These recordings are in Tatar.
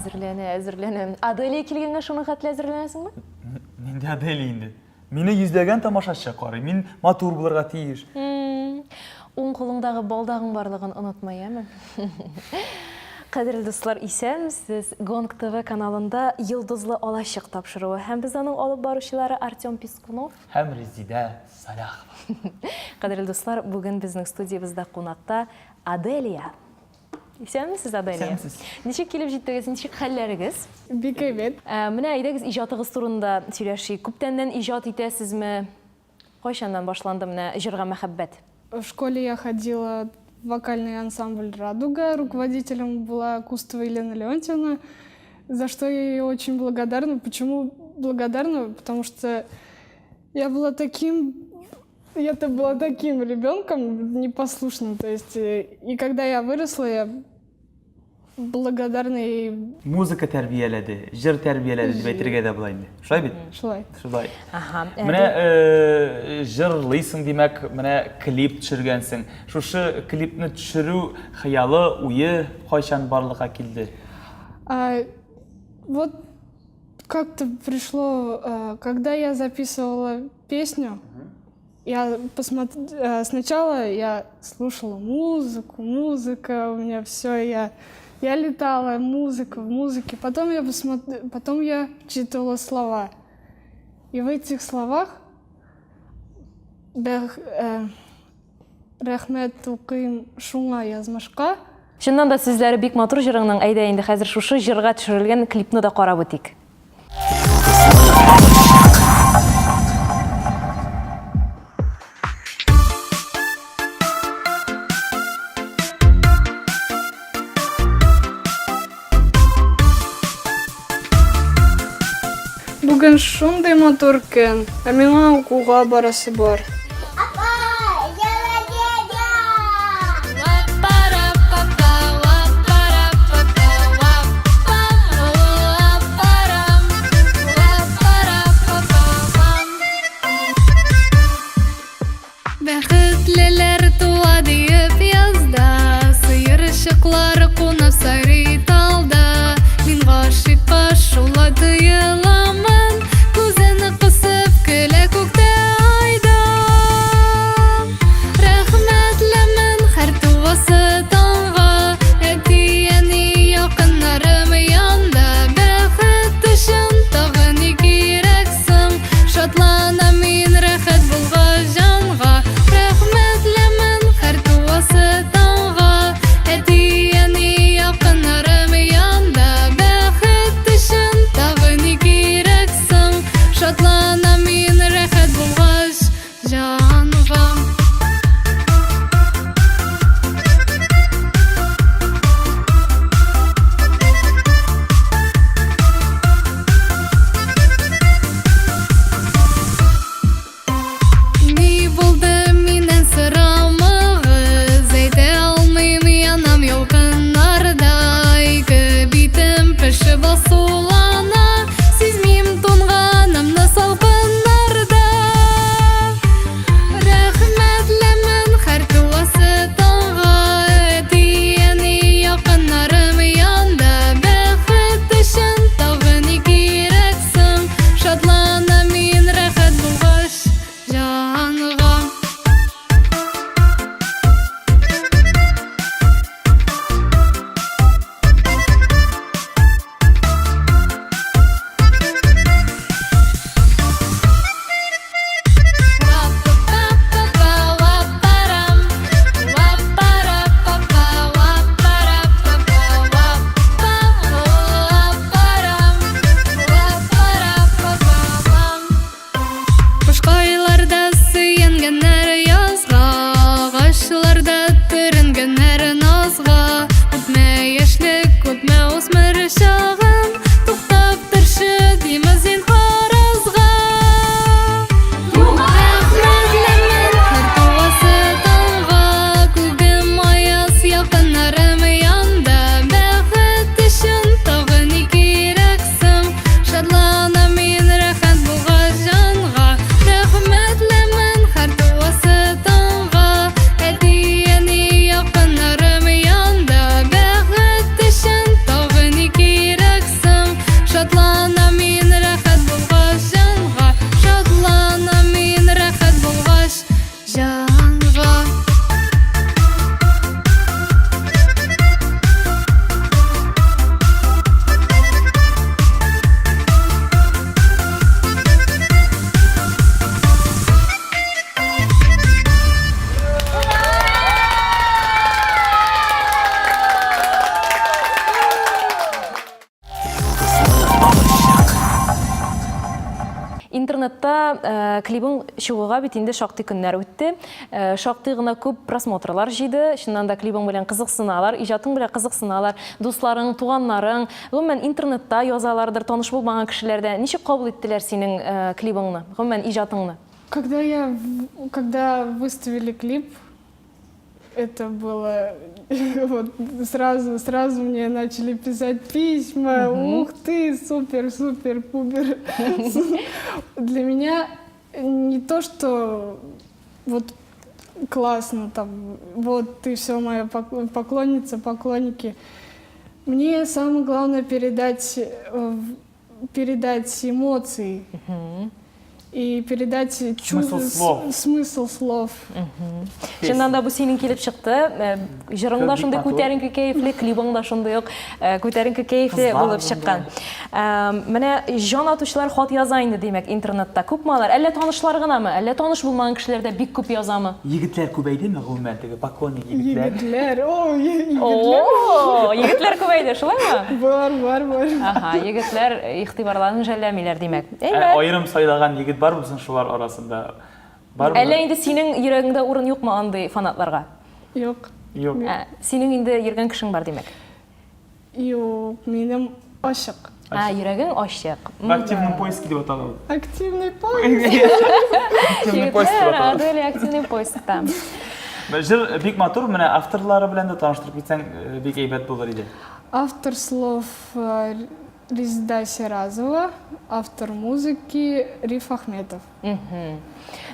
Әзерләнә, әзерләнә. Аделия килгәнгә шуның хәтле әзерләнәсеңме? Нинди Аделия инде? Мине йөзләгән тамашачы карый. Мин матур булырга тиеш. Уң кулыңдагы балдагың барлыгын онытма, яме? Кадерле дуслар, исәнмесез! Гонг ТВ каналында Йолдызлы алачык тапшыруы һәм без аның алып баручылары Артем Пискунов һәм Резидә Саляхова. Кадерле дуслар, бүген безнең студиябездә кунакта Аделия. Исәнмесез, Аделия. Исәнмесез. Ничек килеп җиттегез, ничек хәлләрегез? Бик әйбәт. Ә, менә әйдәгез иҗатыгыз турында сөйләшик. Күптәннән иҗат итәсезме? Кайчаннан башланды менә җырга мәхәббәт? В школе я ходила в вокальный ансамбль «Радуга», руководителем была Кустова Елена Леонтьевна, за что я ей очень благодарна. Почему благодарна? Потому что я была таким я-то была таким ребенком непослушным, то есть, э, и когда я выросла, я благодарна ей. Музыка тәрбияләде, җыр тәрбияләде дип әйтергә дә була инде. Шулай бит? Шулай. Шулай. Ага. Менә э, җырлыйсың, димәк, менә клип төшергәнсең. Шушы клипны төшерү хыялы, уе кайчан барлыкка килде? А, вот как-то пришло, э, когда я записывала песню, я посмотр... Э, сначала я слушала музыку, музыка, у меня все, я, я летала, музыка в музыке. Потом я, посмотр... Потом я читала слова. И в этих словах бәх, э, рәхмәт укыйм шуңа язмышка. Чыннан да сүзләре бик матур җырыңның. Әйдә инде хәзер шушы җырга төшерелгән клипны да карап үтик. Бүген шундый матур көн, ә миңа укуга барасы бар. Бәхетлеләр туа диеп язда, Сыерчыклар кунып сайрый талда. Мин гашыйкка шулай тоеламын, Күзен кысып көлә күктә айда. Рәхмәтлемен һәр туасы таңга, Әти-әни якыннарым янда. Бәхет өчен тагы ни кирәк соң? Шатланам мин рәхәт булгач җанга. Рәхмәтлемен һәр туасы таңга, Әти-әни якыннарым янда. Бәхет өчен тагы ни кирәк соң? Шатланам мин рәхәт булгач җанга. Ни булды миннән сорамагыз, әйтә алмыйм, янам ялкыннарда. Ике битем пешеп асулана, сизмим тонганымны салкын. Интернетта э, клибың чыгуга бит инде шактый көннәр үтте. Э, шактый гына күп просмотрлар җыйды. Чыннан да клибың белән кызыксыналар, иҗатың белән кызыксыналар. Дусларың, туганнарың, гомумән интернетта язалардыр, таныш булмаган кешеләр дә. Ничек кабул иттеләр синең э, клибыңны, гомумән иҗатыңны? Когда я, когда выставили клип, это было вот сразу, сразу мне начали писать письма. Ух ты, супер, супер, пупер. Для меня не то, что вот классно там, вот ты все моя поклонница, поклонники. Мне самое главное передать, передать эмоции и передать Смысл слов. Смысл слов. Чыннан да бу синең килеп чыкты. Җырың да шундый күтәренке кәефле, клибың да шундый ук күтәренке кәефле булып чыккан. Менә җан атучылар хат яза инде, димәк, интернетта. Күпме алар? Әллә танышлар гынамы? Әллә таныш булмаган кешеләр дә бик күп язамы? Егетләр күбәйдеме гомумән теге поклонник егетләр? Егетләр, о, егетләр. О, егетләр күбәйде, шулаймы? Бар, бар, бар. Ага, егетләр игътибарларын жәлләмиләр, димәк. Ә Әйбәт. аерым сайлаган егет бармы соң шулар арасында? Бармы? Әллә инде синең йөрәгеңдә урын юкмы андый фанатларга? Юк. Юк. Ә, синең инде йөргән кешең бар, димәк. Юк, минем ачык. Ә, йөрәгең ачык. В активном поиске дип атала ул. Активный поиск. Активный поиск дип Егетләр, атала. Аделя активный поискта. Җыр бик матур, менә авторлары белән дә таныштырып китсәң, бик әйбәт булыр иде. Автор слов Резеда Сиразова, автор музыки Риф Ахметов.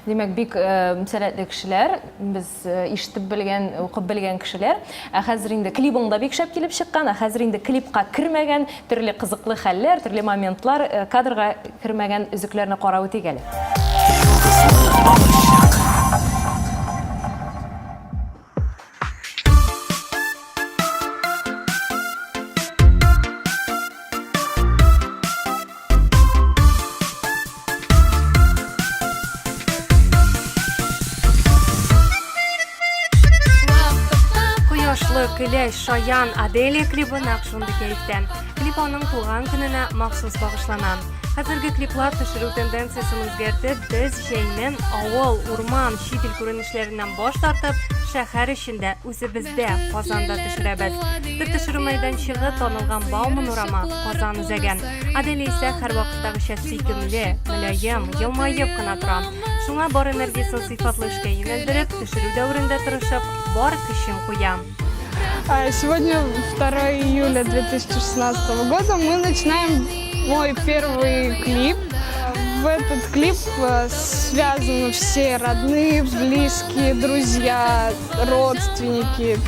Димәк, бик сәләтле кешеләр, без ишетеп белгән, укып белгән кешеләр. Ә хәзер инде клибың да бик шәп килеп чыккан, ә хәзер инде клипка кермәгән төрле кызыклы хәлләр, төрле моментлар, кадрга кермәгән өзекләрне карап үтик әле. Кояшлы, көләч, шаян Аделия клибы нәкъ шундый кәефтә. Клип аның туган көненә махсус багышлана. Хәзерге клиплар төшерү тенденциясен үзгәртеп, без җәйне авыл, урман, чит ил күренешләреннән баш тартып, шәһәр эчендә, үзебездә, Казанда төшерәбез. Төп төшерү мәйданчыгы танылган Бауман урамы, Казан үзәге. Аделя исә һәрвакыттагыча сөйкемле, мөлаем, елмаеп кына тора. Шуңа бар энергиясен сыйфатлы эшкә юнәлдереп, төшерү дәверендә тырышып, бар көчен куя. Сегодня 2 июля 2016 года мы начинаем мой первый клип. В этот клип связаны все родные, близкие, друзья, родственники,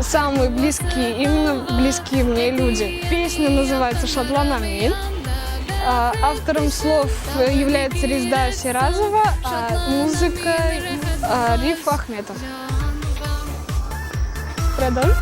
самые близкие, именно близкие мне люди. Песня называется «Шатланам мин». Автором слов является Резда Сиразова, а музыка Риф Ахметов. Продолжим.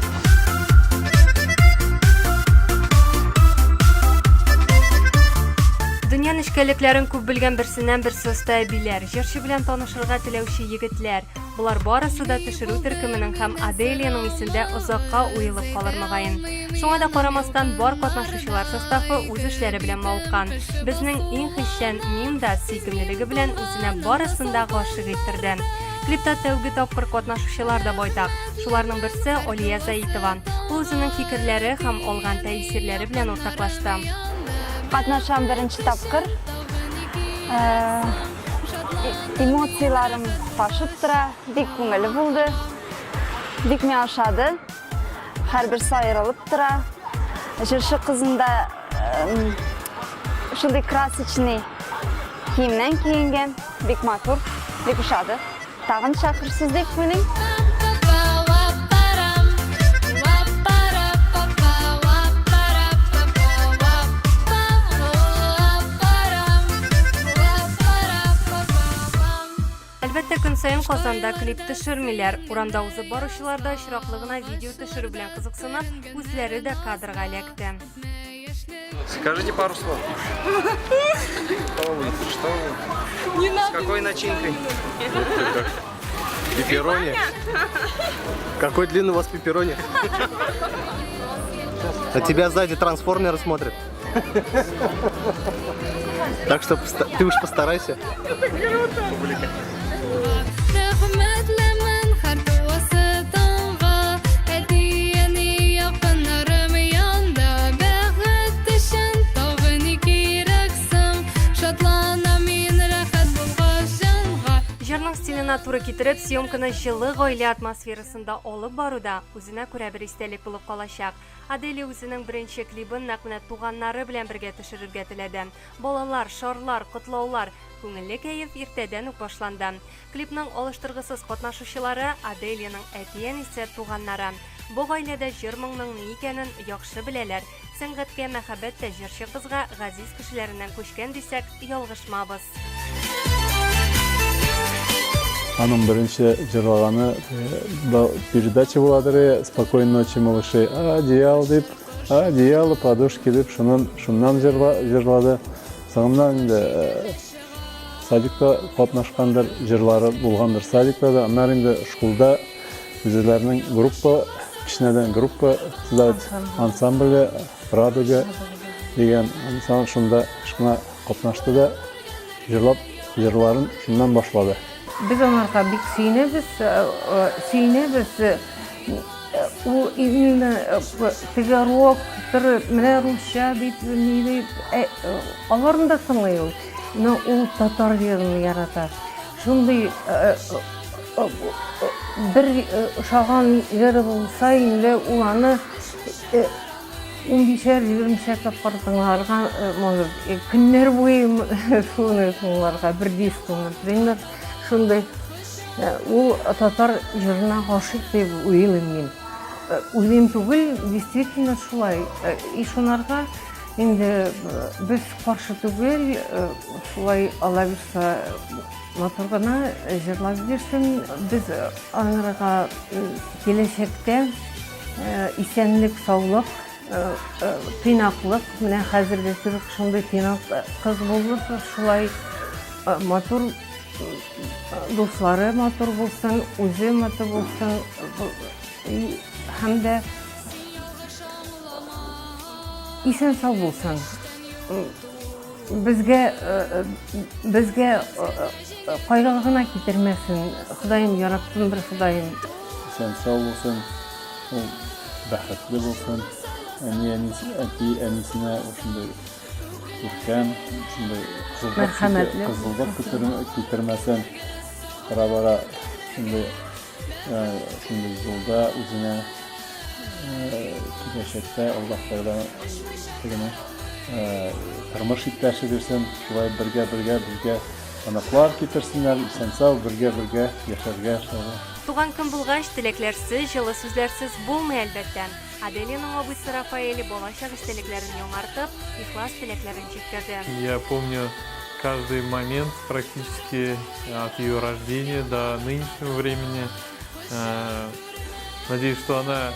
Дөнья нечкәлекләрен күп белгән берсеннән-берсе оста әбиләр, җырчы белән танышырга теләүче егетләр. Болар барысы да төшерү төркеменең һәм Аделиянең исендә озакка уелып калыр мөгаен. Шуңа да карамастан, бар катнашучылар составы үз эшләре белән мавыккан. Безнең иң хисчән Мим да сөйкемлелеге белән үзенә барысын да гашыйк иттерде. Клипта тәүге тапкыр катнашучылар да байтак. Шуларның берсе Алия Заитова. Ул үзенең фикерләре һәм алган тәэсирләре белән уртаклашты. Катнашам беренче тапкыр. Эмоцияләрем ташып тора, бик күңелле булды. Бик миңа ошады. Һәрберсе аерылып тора. Җырчы кызын да шундый красочный киемнән киенгән, бик матур, бик ошады. Тагын чакырсыз дип уйлыйм. Әлбәттә, көн саен Казанда клип төшермиләр. Урамда узып баручылар да очраклы гына видео төшерү белән кызыксынып, үзләре дә кадрга эләкте. Скажите пару слов. Что вы? Что вы? Не С надо. какой начинкой? Пепперони. Какой длинный у вас пепперони. На тебя сзади трансформеры смотрят. Так что ты уж постарайся. Это круто. Рәхмәтлемен һәр туасы таңга, Әти-әни якыннарым янда. Бәхет өчен тагы ни кирәк соң? Шатланам мин рәхәт булгач җанга. Җырның стиленә туры китереп, съемканы җылы гаилә атмосферасында алып бару да үзенә күрә бер истәлек булып калачак. Аделия үзенең беренче клибын нәкъ менә туганнары белән бергә төшерергә теләде. Балалар, шарлар, котлаулар, күңелле кәеф иртәдән үк башланды. Клипның алыштыргысыз катнашучылары, Аделиянең әти-әнисе, туганнары. Бу гаиләдә җыр-моңның ни икәнен яхшы беләләр. Сәнгатькә мәхәббәт тә җырчы кызга газиз кешеләреннән күчкән дисәк, ялгышмабыз. Аның беренче җырлаганы передача буладыр, Спокойной ночи, малыши, одеял дип, одеяло, подушки дип, шуннан, шуннан җырлады. Соңыннан инде садикта катнашкандыр, җырлары булгандыр садикта да. Аннары инде школда үзләренең группа, кечкенәдән группа создать, ансамбле Радуга дигән ансамбль шунда кечкенә катнашты да, җырлап, җырларын шуннан башлады. Без аңарга бик сөенәбез, сөенәбез. Ул именно теге рок, менә русча дип, ни дип, аларны да тыңлый ул. Но ул татар җырын ярата. Шундый бер ошаган җыры булса инде ул аны Унбишәр, егермешәр тапкыр тыңларга может, көннәр буе шуны тыңларга, бер дискны, например, шундый. Ул татар җырына гашыйк дип уйлыйм мин. Уйлыйм түгел, действительно шулай. И шунарга инде без каршы түгел, шулай Алла бирса, матур гына җырлап йөрсен. Без аңарга киләчәктә Исәнлек, саулык, тыйнаклык. Менә хәзерге кебек шундый тыйнак кыз булып, шулай матур дуслары матур булсын, үзе матур булсын. Һәм дә исән сау булсын. Безгә безгә кайгы гына китермәсен. Ходаем яраттым бер Ходаем. Исән сау булсын, ул бәхетле булсын. Әни әнисе, әти әнисенә шундый күркәм, шундый мәрхәмәтле кызыллык китермәсен. Тора-бара шундый Шундый юлда үзенә киләчәктә Аллаһ Тәгалә тегене тормыш иптәше бирсен, шулай бергә-бергә безгә оныклар китерсеннәр, исән-сау бергә-бергә яшәргә иншалла. Туган көн булгач, теләкләрсез, җылы сүзләрсез булмый, әлбәттә. Аделиянең абыйсы Рафаэль балачак истәлекләрен яңартып, ихлас теләкләрен җиткерде. Я помню каждый момент практически от ее рождения до нынешнего времени. Э, надеюсь, что она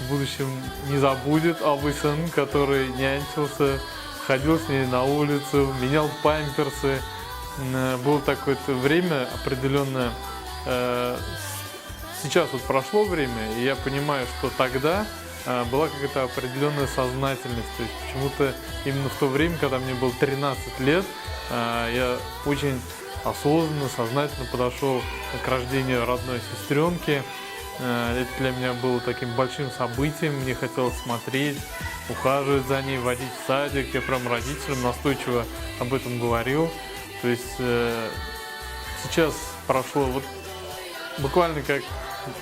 в будущем не забудет абыйсын, который нянчился, ходил с ней на улицу, менял памперсы. Э, было такое-то время определенное. Э, сейчас вот прошло время, и я понимаю, что тогда была какая-то определенная сознательность. То есть почему-то именно в то время, когда мне было 13 лет, я очень осознанно, сознательно подошел к рождению родной сестренки. Это для меня было таким большим событием. Мне хотелось смотреть, ухаживать за ней, водить в садик. Я прям родителям настойчиво об этом говорил. То есть сейчас прошло вот буквально как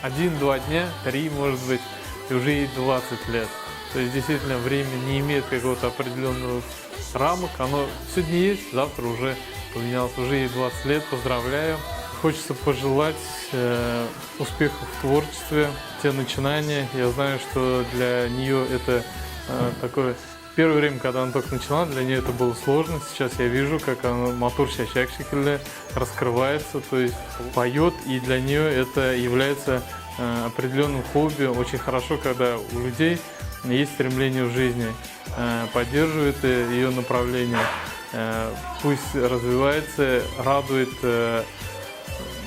один-два дня, три, может быть, и уже ей 20 лет. То есть действительно время не имеет какого-то определенного рамок. Оно сегодня есть, завтра уже поменялось. Уже ей 20 лет, поздравляю. Хочется пожелать э, успехов в творчестве, те начинания. Я знаю, что для нее это э, такое Первое время, когда она только начала, для нее это было сложно. Сейчас я вижу, как она матур чәчәк шикелле раскрывается, то есть поет, и для нее это является э, определенным хобби. Очень хорошо, когда у людей есть стремление в жизни, э, поддерживает ее направление, э, пусть развивается, радует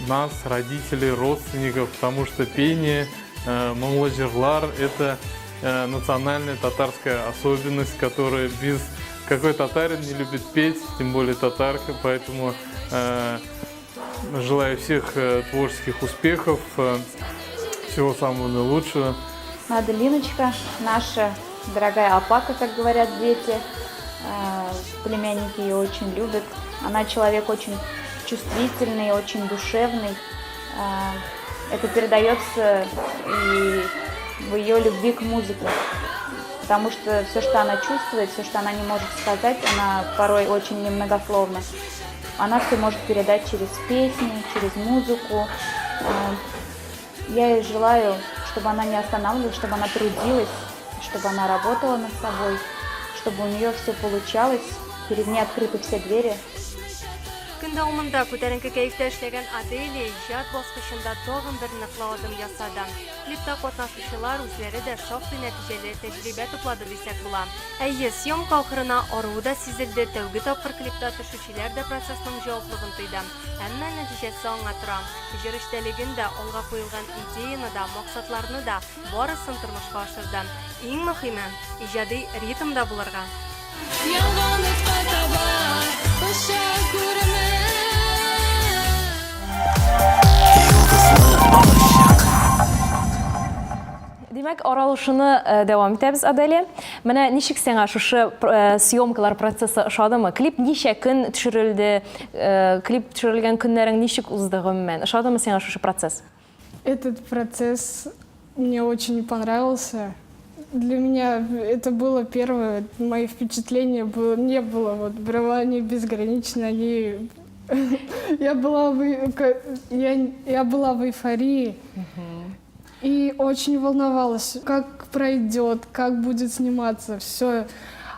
нас, родителей, родственников, потому что пение, моңлы җырлар – это национальная татарская особенность, которая без Какой татарин не любит петь, тем более татарка, поэтому э, желаю всех э, творческих успехов, э, всего самого наилучшего. Маделиночка, наша дорогая апака, как говорят дети, э, племянники ее очень любят. Она человек очень чувствительный, очень душевный. Э, это передается и в ее любви к музыке. Потому что все, что она чувствует, все, что она не может сказать, она порой очень немногословна. Она все может передать через песни, через музыку. Э, я ей желаю, чтобы она не останавливалась, чтобы она трудилась, чтобы она работала над собой, чтобы у нее все получалось, перед ней открыты все двери. Көн дәвамында күтәренке кәефтә эшләгән Аделия иҗат баскычында тагын бер ныклы адым ясады. Клипта катнашучылар үзләре дә шактый нәтиҗәле тәҗрибә туплады дисәк була. Әйе, съемка ахырына аруы да сизелде, тәүге тапкыр клипта төшүчеләр дә процессның җаваплыгын тойды. Әмма нәтиҗәсе аңа тора. Җыр эчтәлеген дә, алга куелган идеяне да, максатларны да, барысын тормышка ашырды. Иң мөхиме, иҗади ритмда булырга. Янган утка таба оча күрмә. Димәк, аралашуны э, дәвам итәбез, Аделия. Менә ничек сиңа шушы э, съемкалар процессы ошадымы? Клип ничә көн төшерелде? Э, клип төшерелгән көннәрең ничек узды гомумән? Ошадымы сиңа шушы процесс? Этот процесс мне очень понравился. Для меня это было первое, мои впечатления было, не было, вот, прямо они безграничны, они... Я была в, я, я была в эйфории и очень волновалась, как пройдет, как будет сниматься, все.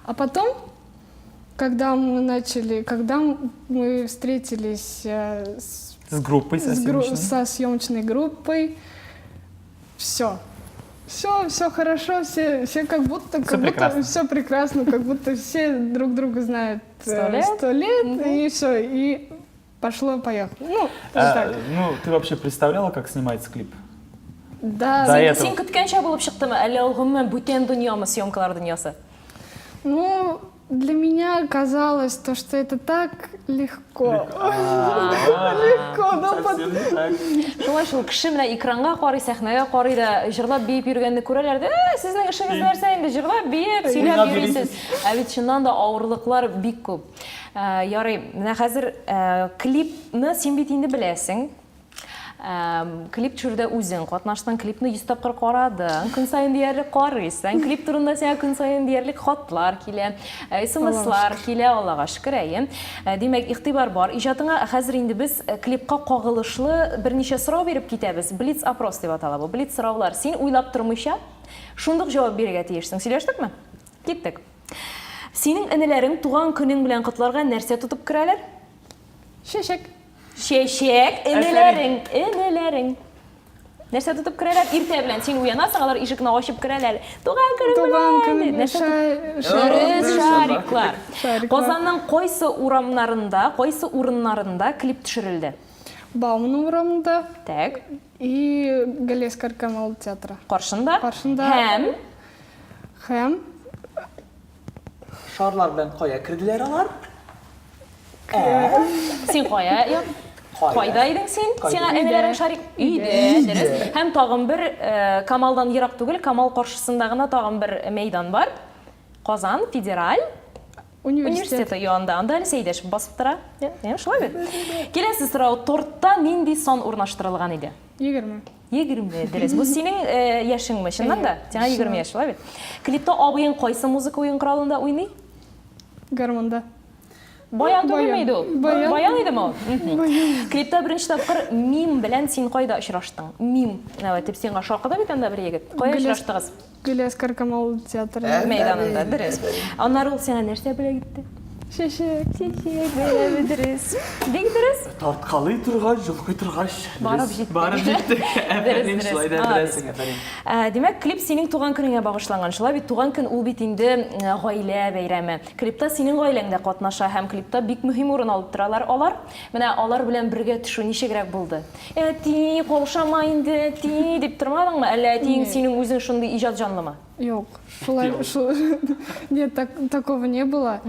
А потом, когда мы начали, когда мы встретились э, с с группой, со съемочной? С гру со съемочной группой. Все. Все, все хорошо, все, все как будто, все как прекрасно. будто все прекрасно, как будто все друг друга знают э, сто лет, сто лет угу. и все, и пошло-поехало. Ну, а, так. ну, ты вообще представляла, как снимается клип? Да. До этого. Син көткәнчә булып чыктымы, әллә ул гомумән бүтән дөньямы съемкалар дөньясы? Ну, для меня казалось то, что это так легко. Легко, но Шулай шул кеше менә экранга карый, сәхнәгә карый да җырлап биеп йөргәнне күрәләр дә, «Ә, сезнең эшегез нәрсә инде, җырлап биеп, сөйләп йөрисез. Ә бит чыннан да авырлыклар бик күп. Э, ярый, менә хәзер э, клипны син бит инде беләсең. Клип төшерүдә үзең катнаштың, клипны 100 тапкыр карадың, көн саен диярлек карыйсың. Клип турында сиңа көн саен диярлек хатлар килә, э, смслар килә, Аллага шөкер, әйе. Э, димәк, игътибар бар иҗатыңа. Ә хәзер инде без э, клипка кагылышлы берничә сорау биреп китәбез. Блиц опрос дип атала бу. Блиц сораулар. Син уйлап тормыйча шундук җавап бирергә тиешсең. Сөйләштекме? Киттек. Синең энеләрең туган көнең белән котларга нәрсә тотып керәләр? Чәчәк. Чәчәк, энеләрең, энеләрең. Нәрсә тотып керәләр? Иртә белән син уянасың, алар ишекне ачып керәләр. Туган көнең белән. Туган көнең Нәрсә Дөрес, шариклар. Казанның кайсы урамнарында, кайсы урыннарында клип төшерелде? Бауман урамында. Так. И Галиәсгар Камал театры. Каршында? Каршында. Һәм? Һәм Шарлар белән кая керделәр алар? Син кая? Як? Кайда идең син? Сиңа энеләрең шарик өйдә, дөрес. Һәм тагын бер э, Камалдан ерак түгел, Камал каршысында гына тагын бер мәйдан бар. Казан федераль университеты янында. Анда әле Сәйдәшев басып тора. Ә, шулай бит? Киләсе сорау, тортта нинди сан урнаштырылган иде? 20. 20, дөрес. Бу синең э, яшеңме, чыннан да? Сиңа 20 яшь, шулай бит? Клипта абыең кайсы музыка уен коралында уйный? Гармунда. Баян түгелме иде ул? Баян. Баян идеме ул? Клипта беренче тапкыр Мим белән син кайда очраштың? Мим. Әвә, дип сиңа шакыды бит анда бер егет. Кая очраштыгыз? Галиәсгар Камал театры мәйданында, дөрес. Аннары ул сиңа нәрсә бүләк итте? Чәчәк. Чәчәк бәйләме дөрес. Бик дөрес. Тарткалый торгач, җолкый торгач. Барып җиттек. Барып җиттек. Афәрин, шулай да беләсең, афәрин. Ә, димәк, клип синең туган көнеңә багышланган. Шулай бит, туган көн ул бит инде гаилә бәйрәме. Клипта синең гаиләң дә катнаша һәм клипта бик мөһим урын алып торалар алар. Менә алар белән бергә төшү ничегрәк булды? Әти, каушама инде, әти, дип тормадыңмы? Әллә әтиең синең үзең шундый иҗат җанлымы? Юк, шулай, шул, нет, так, такого не было.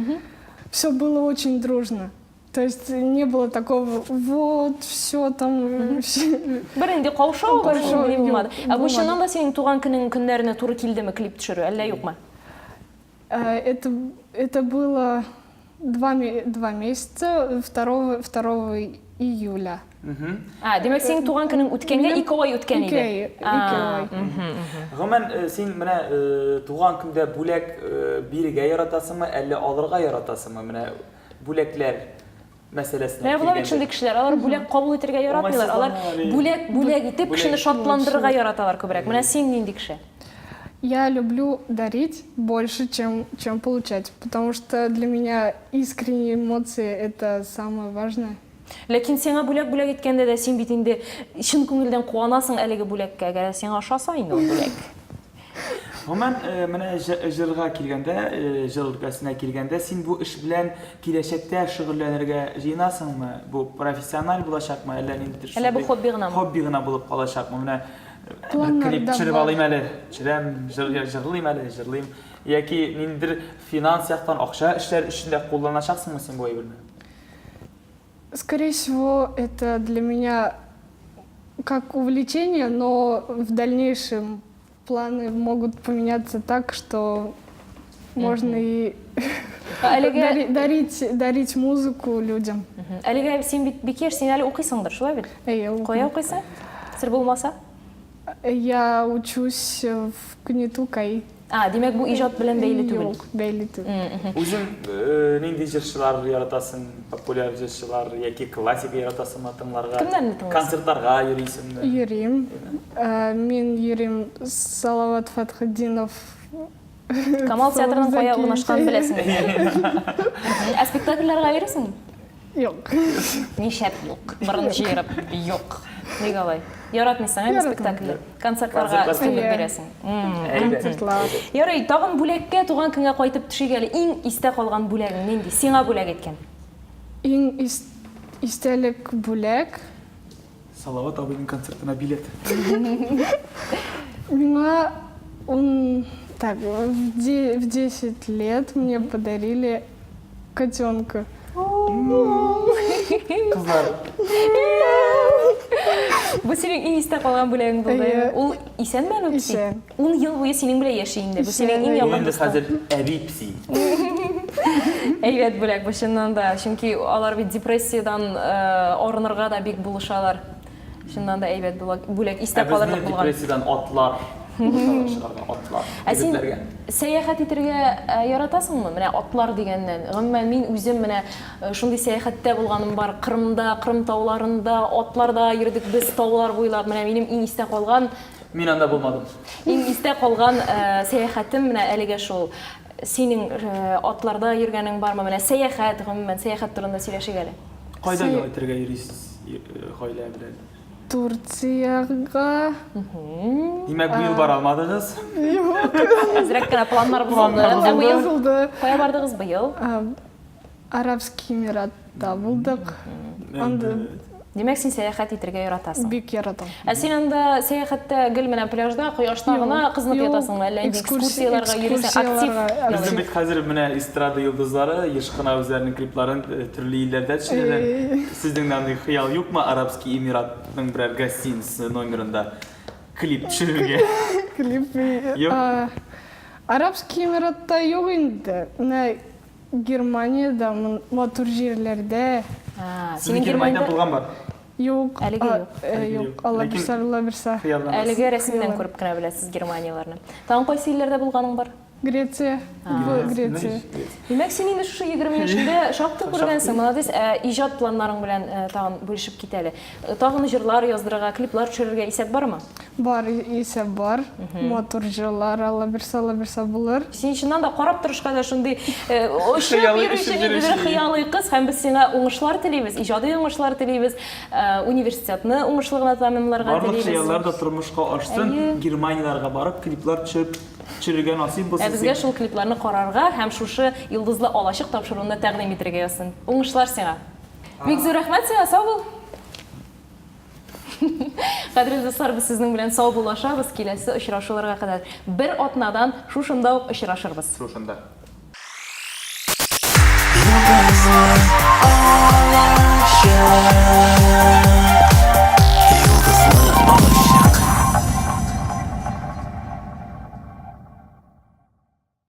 Все было очень дружно. То есть не было такого, вот, все там. Бернинди каушау, бернинди булмады. Ә бу чыннан да синең туган көнең көннәренә туры килдеме клип төшерү, әллә юкмы? Э, это, это было два, два месяца, 2, 2 июля. А, димәк, синең туган көнең үткәнгә ике ай үткән иде. Ике ай. Гомумән, э, син менә э, туган көндә бүләк э, бирергә яратасыңмы, әллә алырга яратасыңмы? Менә бүләкләр мәсьәләсенә Менә була бит шундый кешеләр, алар бүләк кабул итәргә яратмыйлар, алар бүләк бүләк итеп кешене шатландырырга яраталар күбрәк. Менә син нинди кеше? Я люблю дарить больше, чем, чем получать, потому что для меня искренние эмоции – это самое важное. Ләкин сиңа бүләк бүләк иткәндә дә син бит инде чын күңелдән куанасың әлеге бүләккә, әгәр сиңа ошаса инде ул бүләк. Гомумән, э, менә җырга килгәндә, э, җыр өлкәсенә килгәндә, син бу эш белән киләчәктә шөгыльләнергә җыенасыңмы? Бу профессиональ булачакмы, әллә ниндидер Әллә бу хобби гынамы? Хобби гына булып калачакмы? Менә э, клип төшереп алыйм әле, төшерәм, җырлыйм әле, җырлыйм. Яки ниндидер финанс яктан акча эшләр өчен дә кулланачаксыңмы син бу әйберне? Скорее всего, это для меня как увлечение, но в дальнейшем планы могут поменяться так, что можно и Әлегә дарить, дарить музыку людям. Әлегә син бит бик яшь, син әле укыйсыңдыр, шулай бит? Әйе, укыйм. Кая укыйсың? Сер булмаса? Я учусь в КНИТУ КАИ. А, димәк, бу иҗат белән бәйле түгел. Юк, бәйле түгел. Үзең э, нинди җырчылар яратасың? Популяр җырчылар яки классика яратасыңмы тыңларга? Кемнәрне тыңлыйсың? Концертларга йөрисеңме? Йөрим. Э, мин йөрим Салават Фатхетдинов. Камал театрының кая урнашканын беләсең. Ә спектакльләргә йөрисеңме? Юк. Нишләп юк? Борын җыерып, юк. Ник алай? Яратмыйсың, әйме спектакльләр? Концертларга өстенлек бирәсең. Концертлар. Ярый, тагын бүләккә туган көнгә кайтып төшик әле. Иң истә калган бүләгең нинди? Сиңа бүләк иткән. Иң истәлек бүләк. Салават абыйның концертына билет. Миңа ун, так, в 10 лет мне подарили Котенка. Кызлар. Бу синең иң истә калган бүләгең булды. Ул исәнме әле ул песи? Исән. Ун ел буе синең белән яши инде. Бу синең иң якын Ул инде дустың. хәзер әби песи. Әйбәт бүләк бу чыннан да. Чөнки алар бит депрессиядән арынырга да бик булышалар. Чыннан да әйбәт бүләк, истә Ә калырлык безне булган. депрессиядән атлар булышалар чыгарга, атлар. Ә син Егетләргә. сәяхәт итәргә э, яратасыңмы? Менә атлар дигәннән. Гомумән, мин үзем менә э, шундый сәяхәттә булганым бар. Кырымда, Кырым тауларында, атларда йөрдек без таулар буйлап. Менә минем иң истә калган Мин анда булмадым. Иң истә калган э, сәяхәтем менә әлегә шул. Синең атларда йөргәнең бармы? Менә сәяхәт, гомумән, сәяхәт турында сөйләшик әле. Кайда ял итәргә йөрисез гаилә белән? Турциягә. Димәк, быел бара алмадыгыз? Юк. Әзрәк кенә планнар бозылды. Планнар бозылды. Кая бардыгыз быел? Арабский Эмиратта булдык. Анда Димәк, син сәяхәт итәргә яратасың. Бик яратам. Ә син анда сәяхәттә гел менә пляжда, кояшта гына кызынып ятасыңмы, әллә инде экскурсияләргә йөрисең, актив? Безнең бит хәзер менә эстрада йолдызлары еш кына үзләренең клипларын э, төрле илләрдә төшерәләр. Сезнең дә андый хыял юкмы Арабский Эмиратның берәр гостиница номерында клип төшерергә? Клип. Юк. Арабский Эмиратта юк инде. Менә Германиядә матур җирләрдә. Синең Германиядә булган бар? Юк. Әлегә юк. Юк, Алла бирсә, Алла бирсә. Әлегә рәсемнән күреп кенә беләсез Германияләрне. Тагын кайсы илләрдә булганың бар? Греция. Греция. Димәк, син инде шушы 20 яшеңдә шактый күргәнсең, молодец. Ә иҗат планнарың белән тагын бүлешеп кит әле. Тагын җырлар яздырырга, клиплар төшерергә исәп бармы? Бар, исәп бар. Матур җырлар, Алла бирсә, Алла бирсә булыр. Син чыннан да карап торышка да шундый очып йөрүче ниндидер хыялый кыз һәм без сиңа уңышлар телибез, иҗади уңышлар телибез, университетны уңышлы гына тәмамларга телибез. Барлык хыяллар да тормышка ашсын, Германияләргә барып клиплар төшереп төшерергә насыйп булсын. Ә безгә шул клипларны карарга һәм шушы Йолдызлы алачык тапшыруында тәкъдим итәргә язсын. Уңышлар сиңа! Бик зур рәхмәт сиңа, сау бул! Кадерле дуслар, без сезнең белән сау булашабыз. Киләсе очрашуларга кадәр бер атнадан шушында ук очрашырбыз. Шушында. Йолдызлы алачык.